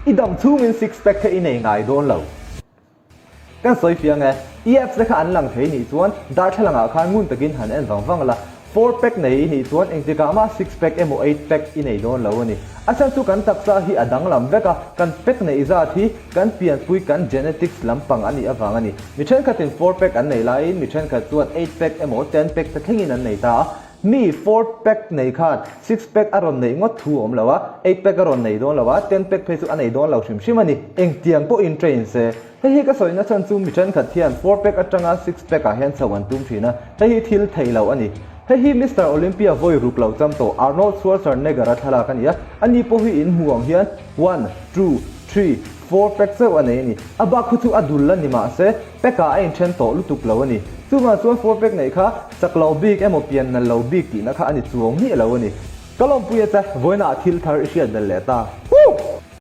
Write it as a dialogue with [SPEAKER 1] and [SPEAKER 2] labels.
[SPEAKER 1] I dam chhungin six pack kha i nei ngai dawn lo. Kan sawi fiang e, i abs te kha an lang thei nih chuan darthlalangah khan ngun takin han en vang vang la, four pack nei i nih chuan engtikah mah six pack emaw eight pack i nei dawn lo a ni. A chhan chu kan taksa hi a danglam vek a, kan pack neih zat hi kan pianpui kan genetics lampang a nih avang a ni. Mi thenkhatin four pack an nei laiin mi thenkhat chuan eight pack emaw ten pack te thlengin an nei ta a. Mi four pack nei khan six pack a rawn neih ngawt thu a awm lo a, eight pack a rawn nei dawn lo a, ten pack phei chu a nei dawn lo hrim hrim a ni. Engtiang pawhin train se. Hei hi ka sawi na chhan chu mi thenkhat hian four pack atanga six pack ah hian chho an tum thin a, hei hi thil theih loh a ni. Hei hi Mister Olympia vawi ruk lo cham tawh Arnold Schwarzenegger a thlalak a ni a, ani pawh hi in hmu ang hian one, two, three, four pack chauh a nei a ni. A bak khu chu a dul a ni mahse pack ah a inthen tawh lutuk lo a ni. Chuvang chuan four pack neih kha chak lo bik emaw pian nal lo bik tihna kha a ni chuang miah lo a ni. Ka lawmpui a che, vawiinah thil thar i hriat belh leh ta.